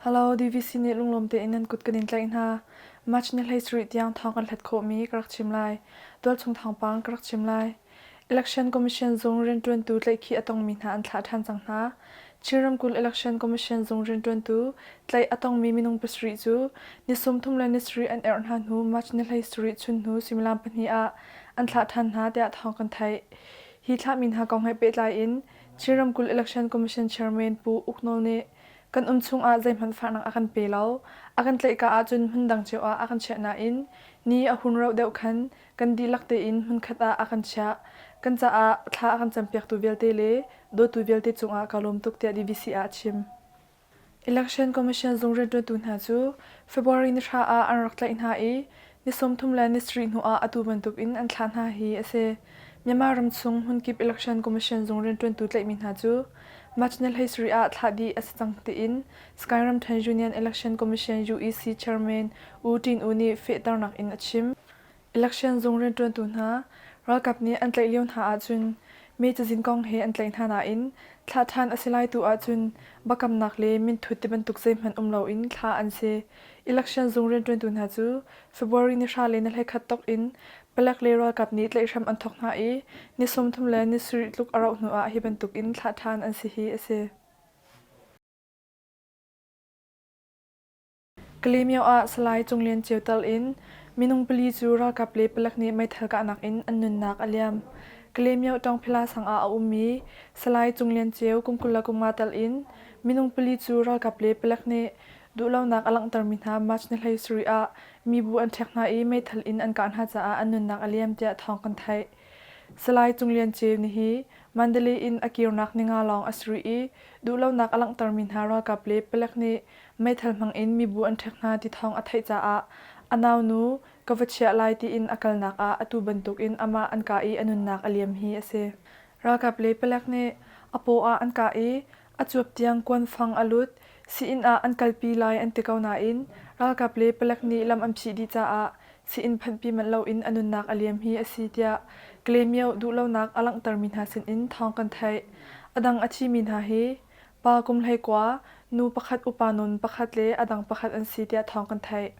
Hello, DVC nih lunglawm tein nan kut kan in tlaih hna. March ni 17 tiang thawng kan hlat khawhmi ka rak chim lai. Tualchung thawngpang ka rak chim lai. Election Commission zung rianṭuantu tlaihkhih a tongmi hna an thlah ṭhan cang hna. Chin ramkulh Election Commission zung rianṭuantu tlaih a tongmi minung pasarih cu ni 37 an erh hna hnu March ni 17 chun hnu suimilam pahnih ah an thlah ṭhan hna tiah thawng kan theih. Hi thlahmi hna kong he pehtlai in Chin ramkulh Election Commission Chairman Pu Uk Nawl nih kan um chungah zeihmanh fahnak a kan pe lo. A kan tlaihka ahcun hmundang cio ah a kan chiah nain ni a hun rauh deuh khan kan dihlak tein hmunkhat ah a kan chiah. Kan caah thla a kan campiaktu vialte le dawtu vialte cungah ka lawm tuk tiah DVC ah a chim. Election Commission zung rianṭuantu hna cu February ni hra ah an rak tlaih hna i ni 37 hnu ah atu bantuk in an thlah hna hi a si. Myanmar ramchung hmunkip Election Commission zung rianṭuantu tlaihmi hna cu March ni 17 ah thlah dih a si cang tiin Sky ramṭhen Union Election Commission UEC Chairman U Tin U nih fehternak in a chim. Election zung rianṭuantu hna ralkap nih an tlaih lio hna ahcun mi cazin kong he an tlaih hna nain thlah ṭhan a si lai tu ahcun biakamnak le minthut tibantuk zeihmanh um loin thlah an si. Election zung rianṭuantu hna cu February ni hra le ni 11 tok in palek le ralkap nih tlaihhrem an thawk hna i ni 37 tluk a rauh hnu ah hi bantuk in thlah ṭhan an si hi a si. Kalaymyo ah Salai Cung Lian Ceu tal in minung pali cu ralkap le palek nih meithal kahnak in an nunnak a liam. Kalaymyo Ṭawngphila sang ah a ummi Salai Cung Lian Ceu kum 25 tal in minung pali cu ralkap le palek nih duhlonak a langhtermi hna March ni 17 ah mibu an ṭhek hna i meithal in an kah hna caah an nunnak a liam tiah thawng kan theih. Salai Cung Lian Ceu nih hi Mandalay in a kirnak ninga lawng a si rih i duhlonak a langhtermi hna ralkap le palek nih meithal hmangin mibu an ṭhek hna ti thawng a theih caah a naunu ka va chiah lai tiin a kalnak ah atu bantukin amah an kah i a nunnak a liam hi a si. Ralkap le palek nih a paw ah an kah i a cuap tiang kuanfang a lut. Sii-inn ah an kalpi lai an ti ko nain ralkap le palek nih lam an phih dih caah sii-inn phanhpi manh loin a nunnak a liam hi a si tiah Kalaymyo duhlonak a langhtermi hna sinin thawng kan theih. A dang a thimi hna hi Pa kum 19, nu pakhat upa nawn pakhat le a dang pakhat an si tiah thawng kan theih.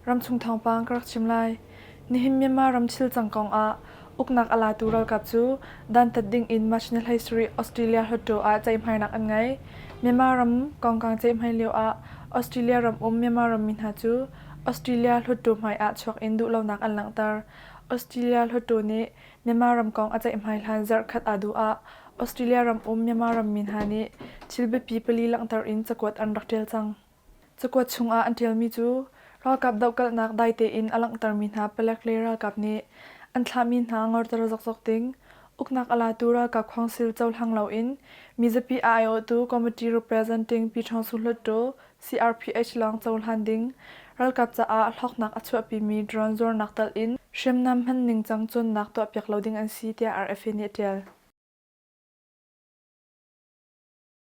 Ramchung thawngpang ka rak chim lai. Nihin Myanmar ram thil cang kong ah uknak a latu ralkap cu dantat ding in March ni 17 Australia Hluttaw ah ceihmainak an ngei. Myanmar ram kongkang ceihmai lio ah Australia ram um Myanmar rammi hna cu Australia Hluttaw hmai ah chuak in duhlonak an langhter. Australia Hluttaw nih Myanmar ram kong a ceihmai hlan zarhkhat aa duh ah Australia ram um Myanmar rammi hna nih thil biapi pali langhter in cakuat an rak ṭial cang. Cakuat chungah an ṭialmi cu ralkap dohkalhnak dai tein a langhtermi hna palek le ralkap nih an thlahmi hna ngorter zokzok ding, uknak a latu ralkap council cohlang loin mizapi a aiawhtu Committee Representing Pyiṭhawngsu Hluttaw CRPH lawng cohlan ding, ralkap caah hlawknak a chuahpimi drone zuarnak telh in hriamnam hman ningcang cawnnak tuahpiak lo ding an si tiah RFA nih a ṭial.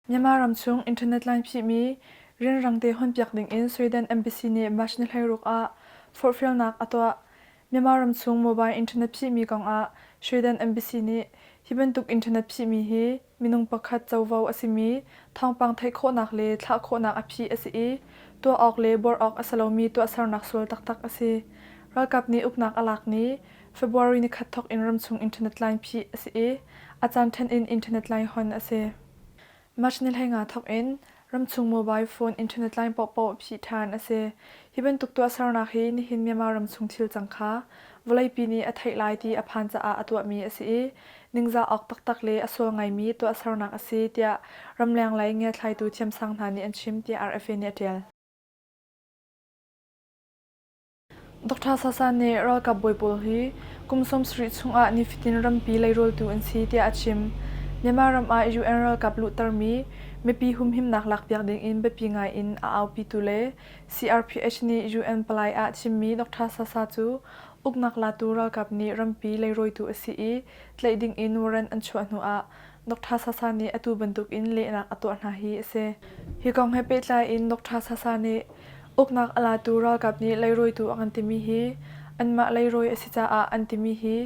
Myanmar ramchung internet line phihmi rianrang te honpiak ding in Sweden embassy nih March ni 16 ah forhfialnak a tuah. Myanmar ramchung mobile internet phihmi kongah Sweden embassy nih hi bantuk internet phihmi hi minung pakhat covo a simi thawngpang theih khawhnak le thlah khawhnak a phih a si i tuah awk le buar awk a si lomi tuahsernak sual taktak a si. Ralkap nih uknak a lak ni February nikhat thawk in ramchung internet line phih a si i a caan ṭhen in internet line hon a si. March ni 15 thawk in ramchung mobile phone internet line paohpaoh phih ṭhan a si. Hi bantuk tuahsernak hi nihin Myanmar ramchung thil cang kha vawleipi nih a theih lai ti a phan caah a tuahmi a si i ningzah awk taktak le a sual ngaimi tuahsernak a si tiah ramleng lei ngiathlaitu thiamsang hna nih an chim tiah RFA nih a ṭial. Dr. Sasa nih ralkap bawi pawl hi kum 70 chungah nifatin rampi leirawitu an si tiah a chim. Myanmar ram ah UN ralkap luhtermi mipi humhimnak lakpiak dingin biapi ngai in a aupitu le CRPH nih UN palai ah chimmi Dr. Sasa cu uknak latu ralkap nih rampi leirawitu a si i tlaih dingin warrant an chuah hnu ah Dr. Sasa nih atu bantukin lehnak a tuah hna hi a si. Hi kong he pehtlai in Dr. Sasa nih Uknak a latu ralkap nih leirawitu a kan timi hi anmah leirawi a si caah an timi hi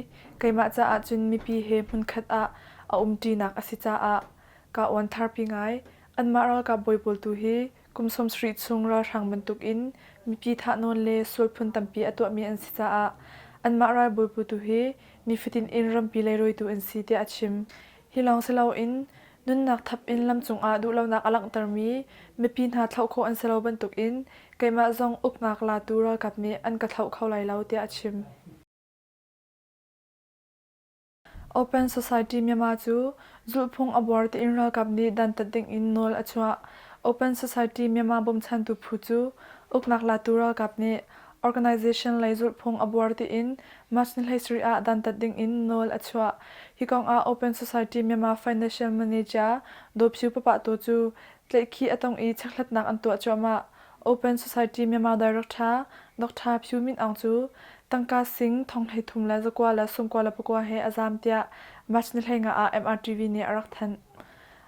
keimah caah cun mipi he hmunkhat ah a umṭinak a si caah Kaa uantharpi ngai. Anmah ralkap bawi pawl tu hi kum 70 chung ralhrang bantukin mipi thahnawn le sual phun tampi a tuahmi an si caah anmah ralbawi pawl tu hi nifatin in rampi leirawitu an si tiah a chim. Hi lawng si loin nunnak thap in lamcung ah duhlonak a langhtermi mipi hna thlauh khawh an si lo bantukin keimah zong uknak latu ralkap nih an ka thlauh kho lai lo tiah a chim. Open Society Myanmar cu zulhphung a buar tiin ralkap nih dantat dingin nawl a chuah. Open Society Myanmar bawmchantu phu cu uknak latu ralkap nih organization lei zulhphung a buar tiin March ni 17 ah dantat dingin nawl a chuah. Hi kongah Open Society Myanmar Financial Manager Daw Phyu Papa Tu cu tlaihkhih a tong i chekhlatnak an tuah cuahmah. Open Society Myanmar Director Dr. Phyu Min Aung cu tangka sing thong 33 le zakua le sawmkua le pakua he a zaam tiah March ni 15 ah MRTV nih a rak thanh.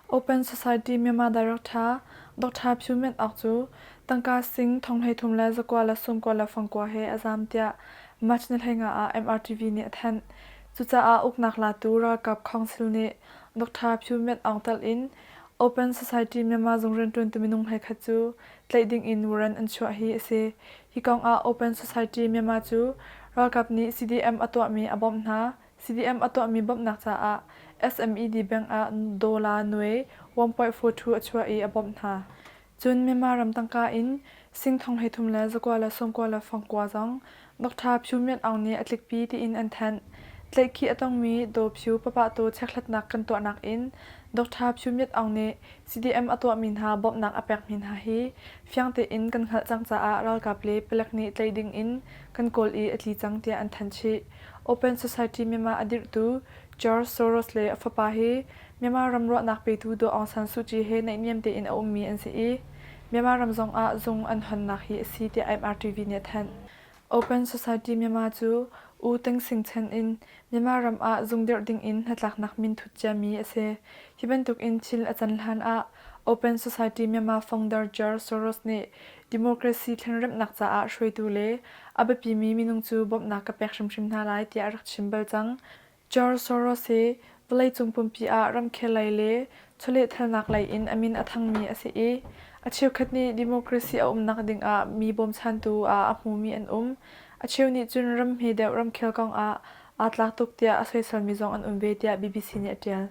Open Society Myanmar Director Dr. Phyu Min Aung cu tangka sing thong 33 le zakua le sawmkua le fangkua he a zaam tiah March ni 15 ah MRTV nih a thanh. Cucaah uknak latu ralkap council nih Dr. Phyu Min Aung telh in Open Society Myanmar zung rianṭuantu minung hleikhat cu tlaih dingin warrant an chuah hi a si. Hi kongah Open Society Myanmar cu ralkap nih CDM a tuahmi a bawmh hna. CDM a tuahmi bawmhnak caah SMED bank ah dollar nuai 1.42 a chuah i a bawmh hna. Cun Myanmar ram tangka in sing thong 33 le zakua le sawmkua le fangkua zong Dr. Phyu Myint Aung nih a tlikpi tiin an thanh. Tlaihkhih a tongmi Daw Phyu Papahtu chekhlatnak kan tuahnak in Dr. Phyu Myint Aung nih CDM a tuahmi hna bawmhnak a pekmi hna hi fiang tein kan hngalh cang caah ralkap le palek nih tlaih ding in kan kawl i a tli cang tiah an thanh chih. Open Society Myanmar a dirhtu George Soros le a fapa hi Myanmar ram ruahnak petu Daw Aung San Suu Kyi he naihniam tein a ummi an si i Myanmar ram zongah zung an honnak hi a si tiah MRTV nih a thanh. Open Society Myanmar cu U Teng Sing Chen in Myanmar ram ah zung dirh dingin hnatlaknak min thut ciami a si. Hi bantukin thil a can hlan ah Open Society Myanmar founder George Soros nih democracy thlenremhnak caah hruaitu le a biapimi minung cu bawmhnak ka pek hrimhrim hna lai tiah a rak chim bal cang. George Soros hi vawleicung pumpi ah ramkhel lei le chawlehthalnak lei in a min a thangmi a si i a cheukhat nih democracy a umnak dingah mi bawmchantu ah a hmumi an um. A cheu nih cun ram hme deuh ramkhel kongah aa tlak tuk tiah a soiselmi zong an um ve tiah BBC nih a ṭial.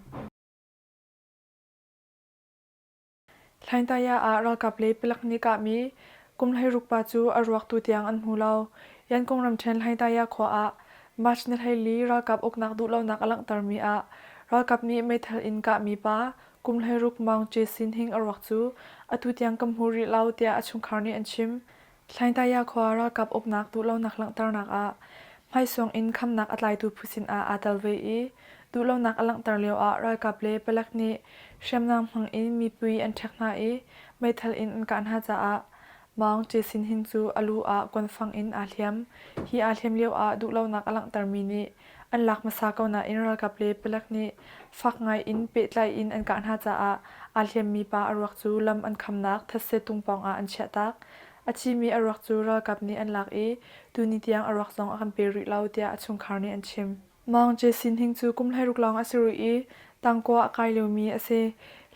Hlaingtaya ah ralkap le palek nih kahmi kum 16 pa cu a ruak tutiang an hmu lo. Yankung ramṭhen Hlaingtaya khua ah March ni 14 ralkap uknak duhlonak a langhtermi ah ralkap nih meithal in kahmi pa kum 16 Maung Ce Sin Hing a ruak cu atu tiang kan hmu rih lo tiah a chungkhar nih an chim. Hlaingtaya khua ralkap uknak duhlonak langhternak ah hmaisuang in khamnak a tlaitu phu sinah aa tel ve i duhlonak a langhter lioah ralkap le palek nih hriamnam hmang in mipi an ṭhek hna i meithal in an kah hna caah Maung Ce Sin Hin cu a lu ah kuanfang in aa hliam. Hi aa hliam lioah duhlonak a langhtermi nih an lak hmasa ko nain ralkap le palek nih fak ngai in pehtlai in an kah hna caah aa hliammi pa a ruak cu lam an khamnak thetse tung pawngah an chiahtak. A thimi a ruak cu ralkap nih an lak i tuni tiang a ruak zong a kan pe rih lo tiah a chungkhar nih an chim. Maung Ce Sin Hing cu kum 16 lawng a si rih i tangkua a kai liomi a si.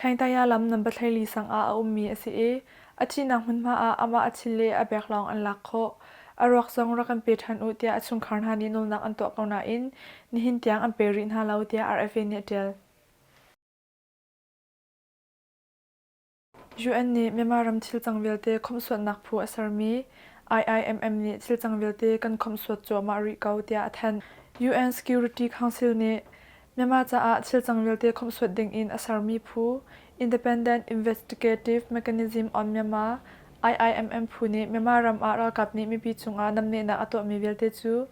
Hlaingtaya lam number 14 sang ah a ummi a si i a thihnak hmunhma ah amah a thil le a bek lawng an lak khawh. A ruak zong rak kan pe ṭhan u tiah a chungkhar hna nih nawlnak an tuah ko nain nihin tiang an pe rih hna lo tiah RFA nih a ṭial. UN nih Myanmar ram thilcang vialte khawmhsuatnak phu a sermi IIMM nih thilcang vialte kan khawmhsuat cuahmah rih ko tiah a thanh. UN Security Council nih Myanmar caah thilcang vialte khawmhsuat dingin a sermi phu Independent Investigative Mechanism on Myanmar IIMM phu nih Myanmar ram ah ralkap nih mipi cungah namnehnak a tuahmi vialte cu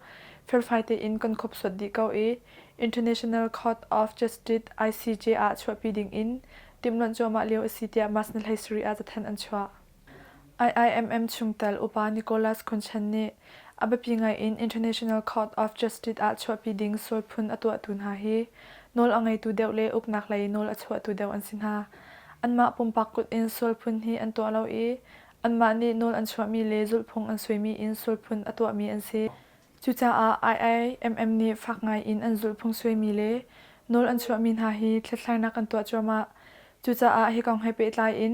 felfai tein kan khawmhsuat dih ko i International Court of Justice ICJ ah chuahpi dingin timhluanh cuahmah lio a si tiah March ni 17 ah cathanh an chuah. IIMM chungtel upa Nicholas Kunchen nih a biapi ngai in International Court of Justice ah chuahpi ding sual phun a tuahtu hna hi nawl a ngeitu deuh le uknak lei nawl a chuahtu deuh an si hna. Anmah pumpak kut in sual phun hi an tuah lo i anmah nih nawl an chuahmi le zulhphung an suaimi in sual phun a tuahmi an si. Cucaah IIMM nih fak ngai in an zulhphung suaimi le nawl an chuahmi hna hi hlathlainak an tuah cuahmah. Cucaah hi kong he pehtlai in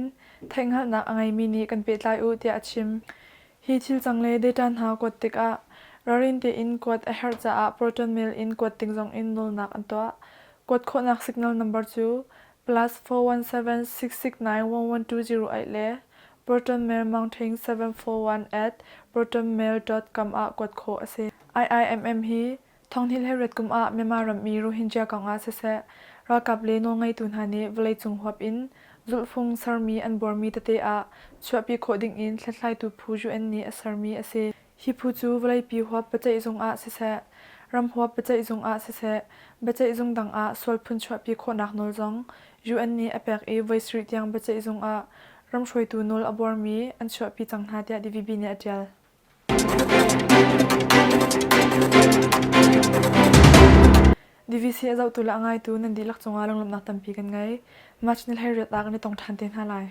theihhngalhnak a ngeimi nih kan pehtlai u tiah a chim. Hi thil cang le data hna kuat tikah ralrin tein kuat a herh caah proton mail in kuat ding zongin nawlnak an tuah. Kuat khawhnak signal number cu +417 669 11208 le protonmail mountain 741 at protonmail.com ah kuat khawh a si. IIMM hi Thonghnih le riat kum ah Myanmar ram i Rohingya kong ah siseh, ralkap le nawlngeitu hna nih vawleicung huap in zulhfung sermi an buarmi tete ah chuahpi khawh dingin hlathlaitu phu UN nih a sermi a si. Hi phu cu vawleipi huap biaceihzung ah siseh, ram huap biaceihzung ah siseh, biaceihzung dang ah sual phun chuahpi khawhnak nawl zong UN nih a pek i voi sarih tiang biaceihzung ah ram hruaitu nawl a buarmi an chuahpi cang hna tiah DVB nih a ṭial. DVC a zohtu le a ngaitu nan dihlak cungah lunglawmhnak tampi kan ngei. March ni 18 ah kan i tong ṭhan te hna lai.